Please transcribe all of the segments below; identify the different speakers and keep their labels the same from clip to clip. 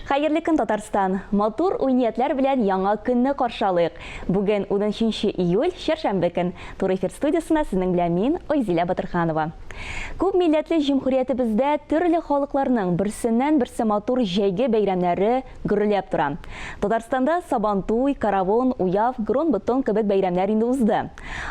Speaker 1: Хәерле көн, Татарстан! Матур уй-ниятләр белән яңа көнне каршы алыйк. Бүген 13 июль, чәршәмбе көн. Туры эфир студиясендә сезнең белән мин, Айзилә Батырханова. Күп милләтле җөмһүриятебездә төрле халыкларның берсеннән-берсе матур җәйге бәйрәмнәре гөрләп тора. Татарстанда Сабантуй, Каравон, Уяв, Грон-бетон кебек бәйрәмнәр инде узды.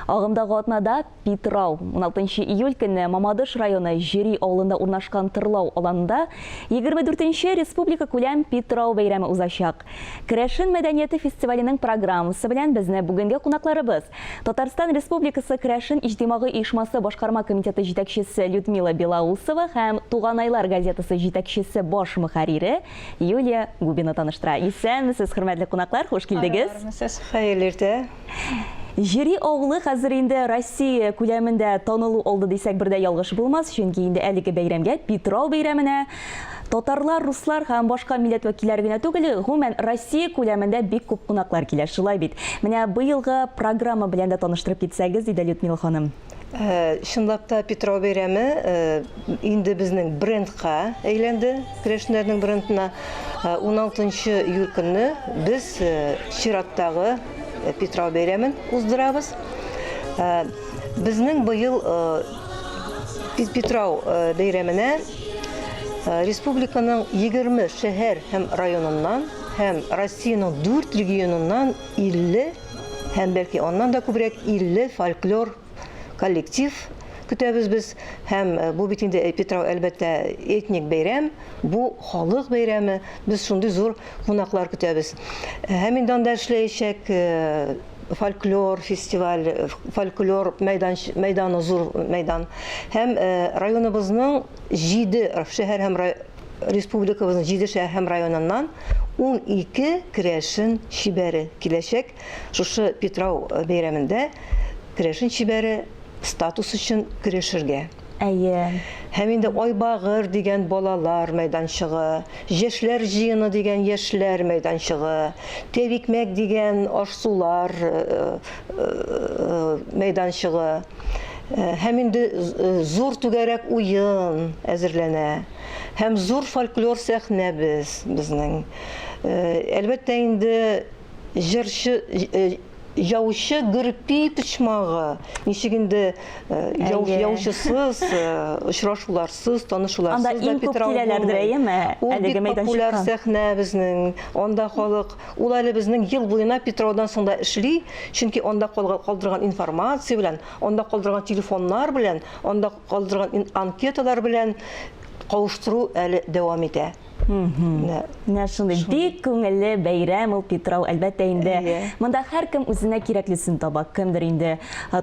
Speaker 1: Агымдагы атнада Питрау. 16 июль көнне Мамадыш районы Җөри авылында урнашкан Тырлау аланында 24 нче республикакүләм Питрау бәйрәме узачак. Керәшен мәдәнияте фестиваленең программасы белән безне бүгенге кунакларыбыз, Татарстан Республикасы Керәшен иҗтимагый оешмасы башкарма комитеты җитәкчесе Людмила Белоусова һәм Туганайлар газетасы җитәкчесе баш мөхәррире Юлия Губина таныштыра. Исәнмесез, хөрмәтле кунаклар, хуш килдегез!
Speaker 2: Армысыз, хәерле иртә!
Speaker 1: Җөри авылы хәзер инде Россия күләмендә танылу алды дисәк бер дә ялгыш булмас, чөнки инде әлеге бәйрәмгә, Питрау бәйрәменә татарлар, руслар һәм башка милләт вәкилләре генә түгел, гомумән, Россия күләмендә бик күп кунаклар килә, шулай бит? Менә быелгы программа белән дә таныштырып китсәгез иде, Людмила ханым.
Speaker 2: Чынлап та, Питрау бәйрәме инде безнең брендка әйләнде, керәшеннәрнең брендына. 16 июль көнне без чираттагы Питрау бәйрәмен уздырабыз. Безнең быел Питрау бәйрәменә республиканың 20 шәһәр һәм районыннан һәм Россиянең 4 регионыннан 50 һәм бәлки аннан да күбрәк 50 фольклор коллектив көтәбез без. Һәм э, бу бит инде э, Питрау, әлбәттә, этник бәйрәм, бу халык бәйрәме. Без шундый зур кунаклар көтәбез. Э, һәм инде анда эшләячәк фольклор фестиваль, фольклор мәйдан, мәйданы зур мәйдан. Һәм районыбызның җиде шәһәр һәм республикабызның җиде шәһәр һәм районыннан 12 керәшен чибәре киләчәк. Шушы Питрау э, бәйрәмендә керәшен чибәре статус өчен көрәшергә.
Speaker 1: Әйе.
Speaker 2: Һәм инде Айбагыр дигән балалар мәйданчыгы, Яшьләр җыены дигән яшьләр мәйданчыгы, Тәбикмәк дигән аш-сулар э, э, мәйданчыгы, Һәм инде зур түгәрәк уен әзерләнә. Һәм зур фольклор сәхнәбез безнең. Әлбәттә инде җырчы яучы гөрпи почмагы ничек инде яучысыз, очрашуларсыз, танышуларсыз
Speaker 1: да Анда иң күп киләләрдер, әйеме?
Speaker 2: Ул бик популяр сәхнә безнең. Анда халык Ул әле безнең ел буена Питраудан соң да эшли, чөнки анда калдырган информация белән, анда калдырган телефоннар белән, анда калдырган анкеталар белән кавыштыру әле дәвам итә.
Speaker 1: Менә шундый бик күңелле бәйрәм ул Питрау, әлбәттә инде. Монда һәркем үзенә кирәклесен таба. Кемдер инде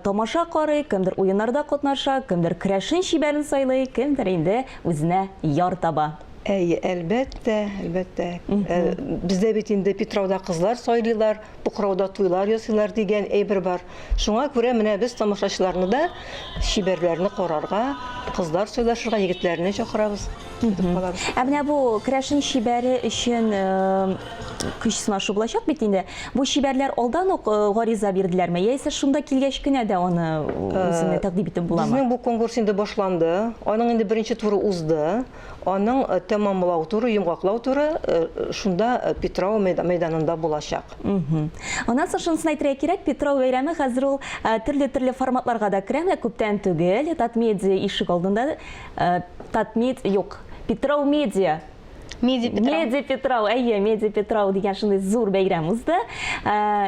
Speaker 1: тамаша карый, кемдер уеннарда катнаша, кемдер керәшен чибәрен сайлый, кемдер инде үзенә яр таба.
Speaker 2: Әйе, әлбәттә, әлбәттә. Э, бездә бит инде Питрауда кызлар сайлыйлар, Пукрауда туйлар ясыйлар дигән әйбер бар. Шуңа күрә менә без тамашачыларны да чибәрләрне карарга, кызлар сайлашырга егетләрне чакырабыз.
Speaker 1: Ә менә бу керәшен чибәре өчен э, көч сынашу булачак бит инде. Бу чибәрләр алдан ук э, гариза бирделәрме, яисә шунда килгәч кенә дә аны үзеңне тәкъдим итеп буламы?
Speaker 2: Безнең бу конкурс инде башланды. Аның инде беренче туры узды. Аның тәмамлау туры, йомгаклау туры шунда Питрау мәйданында булачак.
Speaker 1: Аннан соң шунысын әйтергә кирәк, Питрау бәйрәме хәзер ул төрле-төрле форматларга да керә. Менә күптән түгел Татмедиа ишек алдында Татмед, юк, Питрау медиа
Speaker 3: Медиа Питрау.
Speaker 1: Медиа Питрау, әйе, Медиа Питрау дигән шундый зур бәйрәм узды.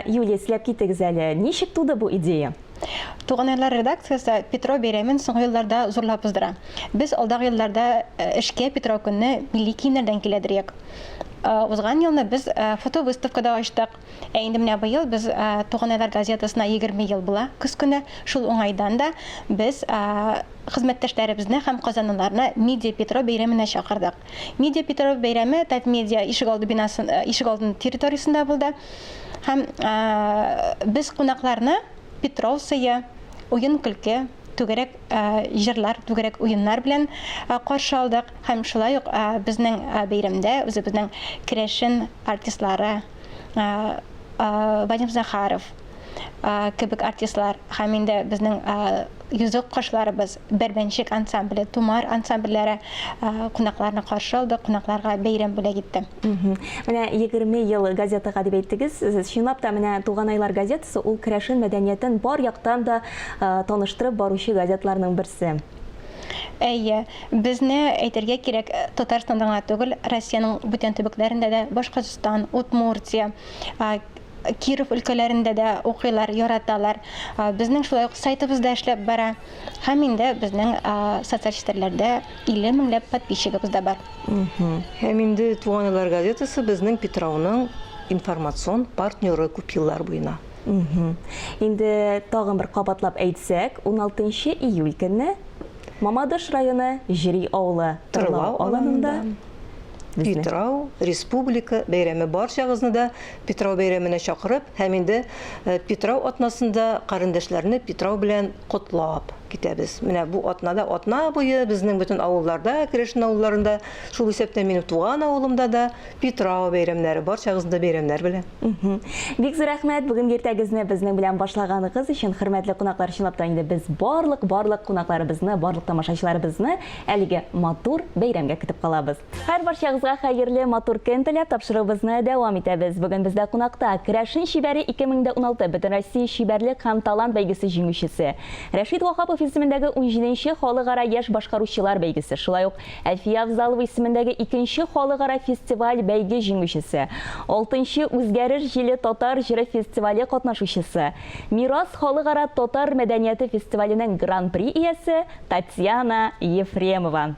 Speaker 1: Юлия, сөйләп китегез әле, ничек туды бу идея?
Speaker 3: Туганайлар редакциясе Петро бәйрәмен соңгы елларда зурлап уздыра. Без алдагы елларда э, эшкә Петро көнне милли киемнәрдән киләдер э, Узган елны без э, фотовыставка да ачтык. Ә инде менә быел без Туганайлар газетасына 20 ел була көз көне. Шул уңайдан да без хезмәттәшләребезне һәм казанлыларны Медиа Петро бәйрәменә чакырдык. Медиа Петро бәйрәме Татмедиа ишегалды бинасын ишегалдының территориясендә булды. Һәм без кунакларны Петров сые, уен-көлке, түгәрәк җырлар, түгәрәк уеннар белән каршы алдык. Һәм шулай ук безнең бәйрәмдә үзебезнең керәшен артистлары Вадим Захаров, кебек артистлар һәм инде безнең йөзек кошларыбыз Бәрбәнчек ансамбле, Тумар ансамбльләре кунакларны каршы алды, кунакларга бәйрәм бүләк итте.
Speaker 1: Менә 20 ел газетага дип әйттегез. Сез чынлап та менә Туганайлар газетасы ул керәшен мәдәниятен бар яктан да таныштырып баручы газетларның берсе.
Speaker 3: Әйе, безне, әйтергә кирәк, Татарстанда гына түгел, Россиянең бүтән төбәкләрендә дә, Башкортстан, Удмуртия, Киров өлкәләрендә дә укыйлар, яраталар. Безнең шулай ук сайтыбыз да эшләп бара. Һәм инде безнең социаль челтәрләрдә 50 меңләп подписчигыбыз да бар.
Speaker 2: Һәм инде Туган еллар газетасы безнең Питрауның информацион партнеры күп еллар буена.
Speaker 1: Инде тагын бер кабатлап әйтсәк, 16 июль көнне Мамадыш районы Җөри авылы Тырлау аланында
Speaker 2: Питрау республика бәйрәме барчагызны да Питрау бәйрәменә чакырып һәм инде э, Питрау атнасында карендәшләрне Питрау белән котлап китәбез. Менә бу атнада атна буе безнең бөтен авылларда, керәшен авылларында, шул исәптән минем туган авылымда да Питрау бәйрәмнәре, барчагызны да бәйрәмнәр белән.
Speaker 1: Бик зур рәхмәт бүгенге иртәгезне безнең белән башлаганыгыз өчен, хөрмәтле кунаклар. Чынлап та инде без барлык, барлык кунакларыбызны, барлык тамашачыларыбызны әлеге матур бәйрәмгә көтеп калабыз. Һәр барчагызга хәерле, матур көн теләп, тапшыруыбызны дәвам итәбез. Бүген бездә кунакта Керәшен чибәре 2016 Бөтенроссия чибәрлек һәм талант бәйгесе җиңүчесе, Рәшит Ваһапов исемендәге унҗиденче халыкара яшь башкаручылар бәйгесе, шулай ук Әлфия Авзалова исемендәге икенче халыкара фестиваль-бәйге җиңүчесе, алтынчы Үзгәреш җиле татар җыры фестивале катнашучысы, Мирас халыкара татар мәдәнияте фестиваленең Гран-при иясе Татьяна Ефремова.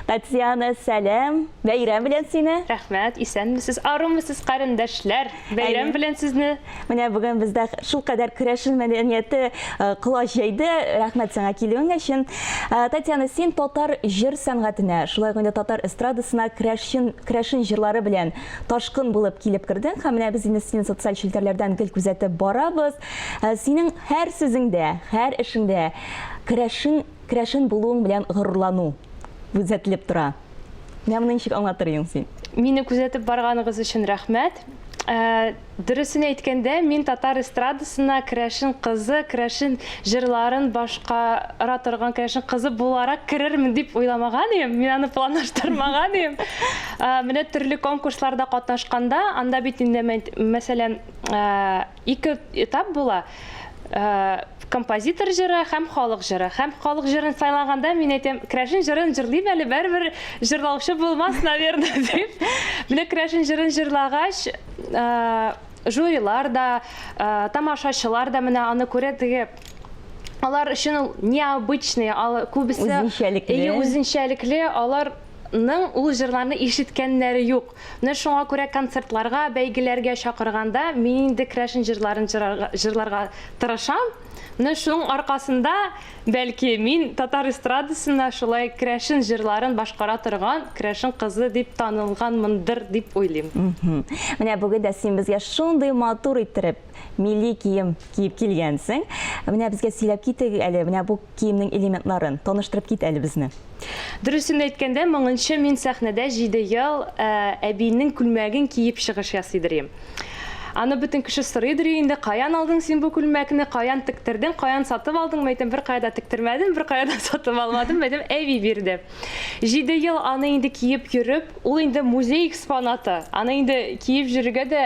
Speaker 1: Татьяна, сәлам! Бәйрәм белән сине!
Speaker 4: Рәхмәт, исәнмесез, арумысыз, карендәшләр! Бәйрәм белән сезне!
Speaker 1: Менә бүген бездә шулкадәр керәшен мәдәнияте э, колач җәйде. Рәхмәт сиңа килүең өчен. Э, Татьяна, син татар җыр сәнгатенә, шулай ук инде татар эстрадасына керәшен керәшен җырлары белән ташкын булып килеп кердең һәм менә без инде сине социаль челтәрләрдән гел күзәтеп барабыз. Э, синең һәр сүзеңдә, һәр эшеңдә керәшен керәшен булуың белән горурлану күзәтелеп тора. Менә моны ничек аңлатыр идең син?
Speaker 4: Мине күзәтеп барганыгыз өчен рәхмәт. Ә, дөресен әйткәндә, мин татар эстрадасына керәшен кызы, керәшен җырларын башкара торган керәшен кызы буларак керермен дип уйламаган идем. Мин аны планлаштырмаган идем. Ә, менә төрле конкурсларда катнашканда, анда бит инде, мәсәлән, ә, Ике этап була. Э, композитор җыры һәм халык җыры. Һәм халык җырын сайлаганда мин әйтәм, керәшен җырын җырлыйм әле, барыбер җырлаучы булмас, наверное, дип. Менә керәшен җырын җырлагач, э, жюрилар да, э, тамашачылар да менә аны күрә теге алар өчен ул необычный, ал күбесе
Speaker 1: үзенчәлекле.
Speaker 4: Әйе, үзенчәлекле, аларның ул җырларны ишеткәннәре юк. Менә шуңа күрә концертларга, бәйгеләргә чакырганда мин инде керәшен җырларын җырларга тырышам. Менә шуның аркасында, бәлки, мин татар эстрадасына шулай керәшен җырларын башкара торган керәшен кызы дип танылганмындыр дип уйлыйм.
Speaker 1: Менә бүген дә син безгә шундый матур иттереп милли кием киеп килгәнсең. Менә безгә сөйләп кит әле, менә бу киемнең элементларын, таныштырып кит әле безне.
Speaker 4: Дөресен әйткәндә, моңынчы мин сәхнәдә җиде ел әбинең күлмәген киеп чыгыш ясыйдыр идем. Аны бөтен кеше сорыйдыр инде, каян алдың син бу күлмәкне, каян тектердең, каян сатып алдың? Мин әйтәм, беркая да тектермәдем, беркая да сатып алмадым, әйтәм, әби бирде. Җиде ел аны инде киеп йөреп, ул инде музей экспонаты. Аны инде киеп йөрергә дә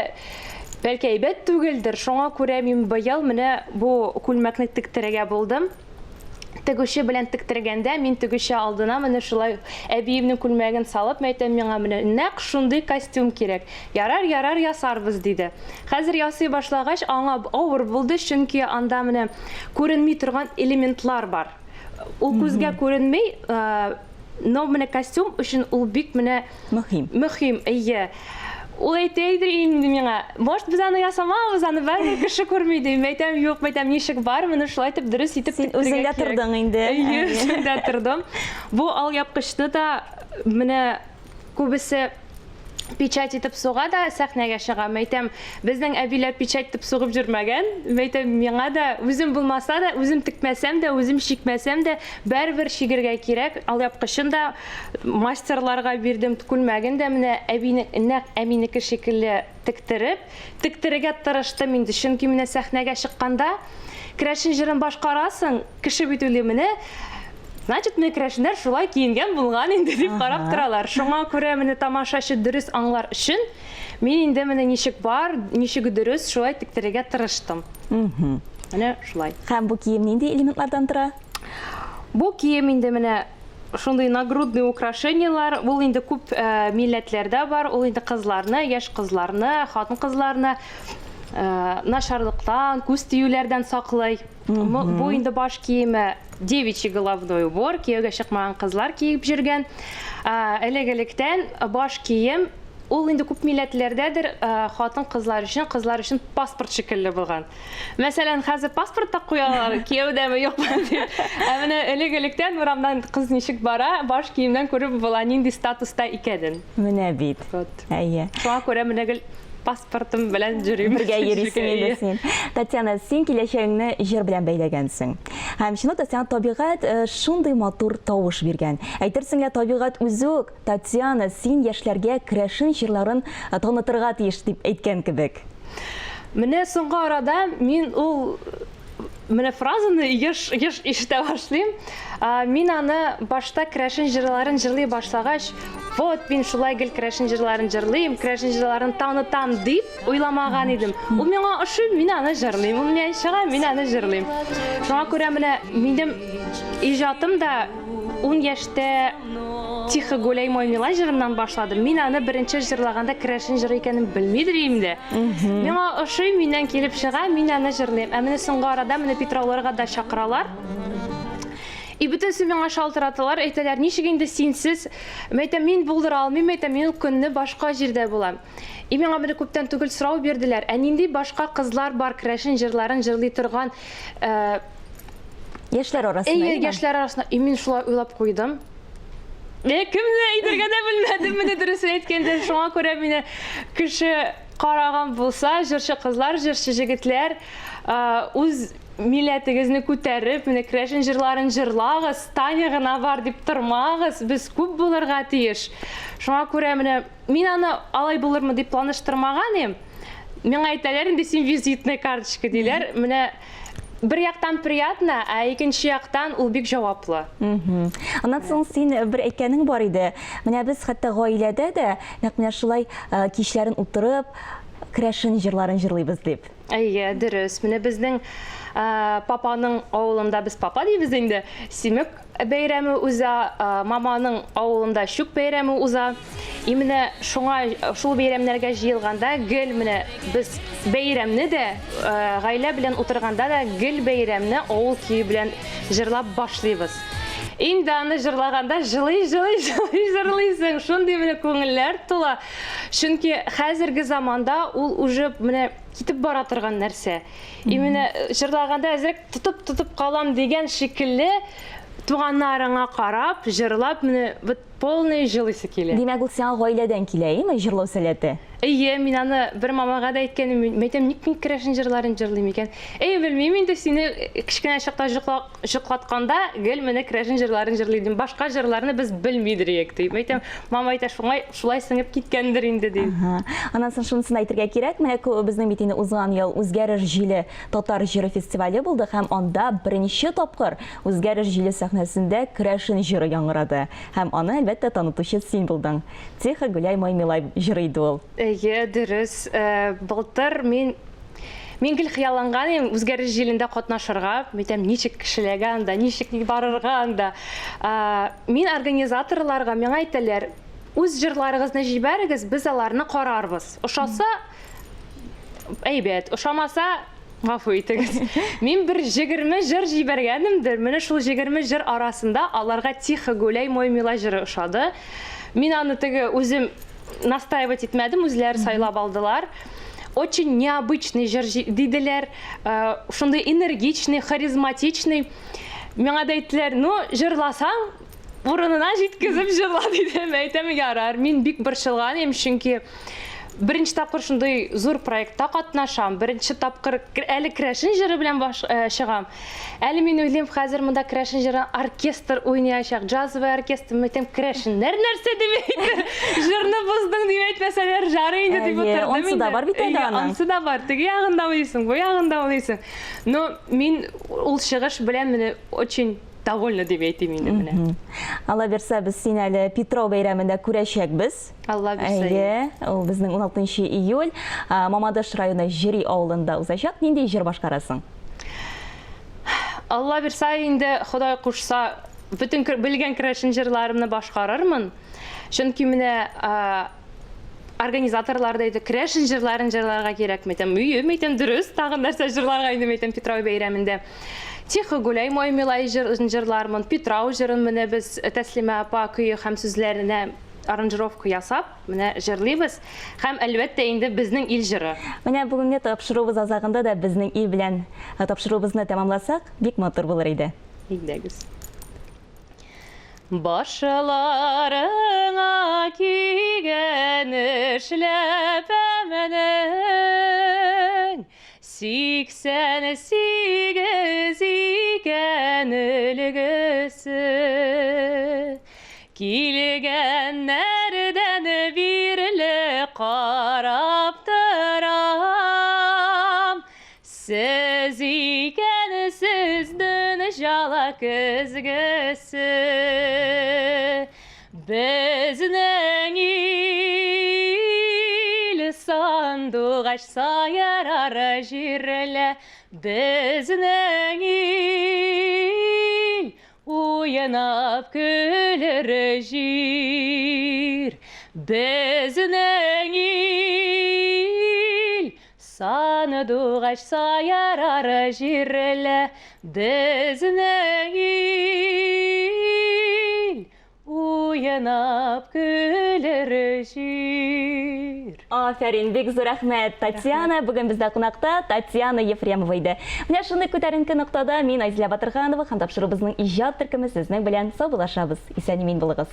Speaker 4: бәлки әйбәт түгелдер. Шуңа күрә мин быел менә бу күлмәкне тектерергә булдым. Тегүче белән тектергәндә, мин тегүче алдына менә шулай әбиемнең күлмәген салып, мин әйтәм, миңа менә нәкъ шундый костюм кирәк. Ярар, ярар, ясарбыз, диде. Хәзер ясый башлагач, аңа авыр булды, чөнки анда менә күренми торган элементлар бар. Ул күзгә күренми, но менә костюм өчен ул бик менә
Speaker 1: Мөһим.
Speaker 4: Мөһим, әйе. Ул әйтә иде инде миңа, может, без аны ясамабыз, аны барыбер кеше күрми, ди. Мин әйтәм, юк, мин әйтәм, ничек бар, моны шулай итеп дөрес итеп
Speaker 1: Син үзең дә тордың инде.
Speaker 4: Әйе, үзем дә тордым. Бу алъяпкычны да менә күбесе. Печать итеп суга да сәхнәгә чыга. Мәйтәм, безнең әбиләр печать итеп сугып йөрмәгән. Мәйтәм, миңа да үзем булмаса да, үзем текмәсәм дә, үзем чикмәсәм дә, барыбер чигергә кирәк. Алъяпкычын да мастерларга бирдем, күлмәген дә менә әбине, нәкъ әбинеке шикелле тектереп, тектерергә тырыштым инде. Чөнки менә сәхнәгә чыкканда керәшен җырын башкарасың, кеше бит уйлый, менә Значит, менә керәшеннәр шулай киенгән булган инде дип карап торалар. Шуңа күрә менә тамашачы дөрес аңлар өчен мин инде менә ничек бар, ничек дөрес, шулай тектерергә тырыштым. Менә шулай.
Speaker 1: Һәм бу кием нинди элементлардан тора?
Speaker 4: Бу кием инде менә шундый нагрудный украшениелар, ул инде күп э, милләтләрдә бар, ул инде кызларны, яшь кызларны, хатын-кызларны э, начарлыктан, күз тиюләрдән саклый. Бу инде баш киеме девичий головной убор, кияүгә чыкмаган кызлар киеп йөргән. Элек-электән баш кием ул инде күп милләтләрдәдер, хатын-кызлар өчен, кызлар өчен паспорт шикелле булган. Мәсәлән, хәзер паспорт та куялар, кияүдәме, юкмы дип. Ә менә элек-электән урамнан кыз ничек бара, баш киемнән күреп була, нинди статуста икәнен.
Speaker 1: Менә бит. Вот. Әйе.
Speaker 4: Шуңа күрә менә гел паспортым белән йөрим.
Speaker 1: Бергә йөрисең инде син. Татьяна, син киләчәгеңне җыр белән бәйләгәнсең. Һәм чынлап та сиңа табигать э, шундый матур тавыш биргән. Әйтерсең лә табигать үзе үк, Татьяна, син яшьләргә керәшен җырларын э, танытырга тиеш дип әйткән кебек.
Speaker 4: Менә соңгы арада мин ул менә фразаны еш еш ишетә башлыйм. Мин аны башта керәшен җырларын җырлый башлагач, вот мин шулай гел керәшен җырларын җырлыйм, керәшен җырларын танытам дип уйламаган идем. Ул миңа ошый, мин аны җырлыйм. Ул миңа чыга, мин аны җырлыйм. Шуңа күрә менә минем иҗатым да 10 яшьтә Тихо гуляй мой милай җырыннан башладым. Мин аны беренче җырлаганда керәшен җыры икәнен белмидер идем дә. Миңа ошый, миннән килеп чыга, мин аны җырлыйм. Ә менә соңгы арада менә Питрауларга да чакыралар. И бөтенесе миңа шалтыраталар, әйтәләр, ничек инде синсез? Мин әйтәм, мин булдыра алмыйм, әйтәм, мин ул көнне башка җирдә булам. И миңа менә күптән түгел сорау бирделәр, ә нинди башка кызлар бар керәшен җырларын җырлый торган, э,
Speaker 1: Яшьләр арасында.
Speaker 4: Әйе, яшьләр арасында. И мин шулай уйлап куйдым. Мин кемне әйтергә дә белмәдем, менә дөресен әйткәндә, шуңа күрә мине кеше караган булса, җырчы кызлар, җырчы җегетләр, үз милләтегезне күтәреп, менә керәшен җырларын җырлагыз, Таня гына бар дип тормагыз, без күп булырга тиеш. Шуңа күрә менә мин аны алай булырмы дип планыштырмаган идем. Миңа әйтәләр инде син визитная карточка диләр. Менә бер яктан приятно, ә икенче яктан ул бик җаваплы.
Speaker 1: Аннан соң син бер әйткәнең бар иде. Менә без хәтта гаиләдә дә нәкъ менә шулай э, кичләрен утырып керәшен җырларын җырлыйбыз дип.
Speaker 4: Әйе, дөрес. Менә безнең э, папаның авылында без папа дибез инде. Симек бәйрәме уза, маманың авылында чүк бәйрәме уза. И менә шуңа шул бәйрәмнәргә җыелганда гел менә без бәйрәмне дә гаилә белән утырганда да гел бәйрәмне авыл көе белән җырлап башлыйбыз. Инде аны җырлаганда җылый-җылый җылый җырлыйсың. Шундый менә күңелләр тула. Чөнки хәзерге заманда ул уже менә китеп бара торган нәрсә. И менә җырлаганда әзрәк тотып-тотып калам дигән шикелле туганнарыңа карап, җырлап, менә вот полный җылыйсы килә.
Speaker 1: Димәк, ул сиңа гаиләдән килә, әйеме, җырлау сәләте?
Speaker 4: Әйе, мин аны бер мамага да әйткән идем, мин әйтәм, ник мин керәшен җырларын җырлыйм икән? Әй, белмим инде, сине кечкенә чакта җоклатканда гел менә керәшен җырларын җырлый идем. Башка җырларны без белмидер идек, ди. Мин әйтәм, мама әйтә, шуңай, шулай сеңеп киткәндер инде, ди.
Speaker 1: Аннан соң шунысын әйтергә кирәк, менә безнең бит инде узган ел Үзгәреш җиле Татар җыры фестивале булды һәм анда беренче тапкыр Үзгәреш җиле сәхнәсендә керәшен җыры яңгырады. Һәм аны, әлбәттә, танытучы син булдың. Тихо гуляй, мой милай җыры иде ул.
Speaker 4: Әйе, дөрес. Былтыр мин Мин гел хыялланган идем Үзгәреш җилендә катнашырга. Мин әйтәм, ничек кешеләргә анда, ничек барырга анда. Мин организаторларга, миңа әйтәләр, үз җырларыгызны җибәрегез, без аларны карарбыз. Ошаса, Әйбәт, ошамаса, гафу итегез. Мин бер 20 җыр җибәргәнемдер. Менә шул 20 җыр арасында аларга Тихо гуляй, мой мила җыры ошады. Мин аны теге үзем настаивать итмәдем, үзләре сайлап алдылар. Очень необычный җыр диделәр, э, шундый энергичный, харизматичный. Миңа да әйттеләр, ну, җырласаң, Урынына җиткезеп җырла, диде. Әйтәм, ярар. Мин бик борчылган идем, чөнки беренче тапкыр шундый зур проектта катнашам, беренче тапкыр әле керәшен җыры белән баш, э, чыгам. Әле мин уйлыйм, хәзер монда керәшен җыры оркестр уйнаячак, джазовый оркестр. Мин әйтәм, керәшеннәр нәрсә дип әйтер? Җырны боздың дип әйтмәсәләр, жарый инде дип
Speaker 1: Әйе,
Speaker 4: утырдым
Speaker 1: ансы да
Speaker 4: инде.
Speaker 1: бар бит әле
Speaker 4: Әйе,
Speaker 1: аның.
Speaker 4: ансы да бар. Теге ягын да уйлыйсың, бу ягын да уйлыйсың. Но мин ул чыгыш белән менә очень довольна дип әйтим инде менә.
Speaker 1: Алла бирсә, без сине әле Питрау бәйрәмендә күрәчәкбез.
Speaker 4: Алла бирсә.
Speaker 1: Әйе, ул безнең 16 июль Мамадыш районы Җөри авылында узачак. Нинди җыр башкарасың?
Speaker 4: Алла бирсә инде, Ходай кушса, бөтен белгән керәшен җырларымны башкарырмын. Чөнки менә организаторлар да әйтә, керәшен җырларын җырларга кирәк, мәйтәм, өе, мәйтәм, дөрес, тагын нәрсә җырларга инде, мәйтәм, Питрау бәйрәмендә. Тихо гуляй, мой милай җырын җырлармын, Питрау җырын менә без Тәслимә апа көе һәм сүзләренә аранжировка ясап, менә җырлыйбыз. Һәм, әлбәттә, инде безнең ил җыры.
Speaker 1: Менә бүгенге тапшыруыбыз азагында да безнең ил белән тапшыруыбызны тәмамласак, бик матур булыр иде.
Speaker 4: Әйдәгез. Башларыңа кигән эшләпәмнең 88 икән өлгесе. Килгәннәрдән бирле карап торам, Сез икәнсез дөнҗала көзгесе, Безнең ил сандугач сайрар җирлә, Безнең ил уйнап көлер җир, Безнең ил Сандугач сайрар җирлә, Безнең ил уйнап көлер җир.
Speaker 1: Афәрин, бик зур рәхмәт, Татьяна. Бүген бездә кунакта Татьяна Ефремова иде. Менә шундый күтәренке ноктада мин, Айзилә Батырханова һәм тапшыруыбызның иҗат төркеме сезнең белән саубуллашабыз. Исән-имин булыгыз.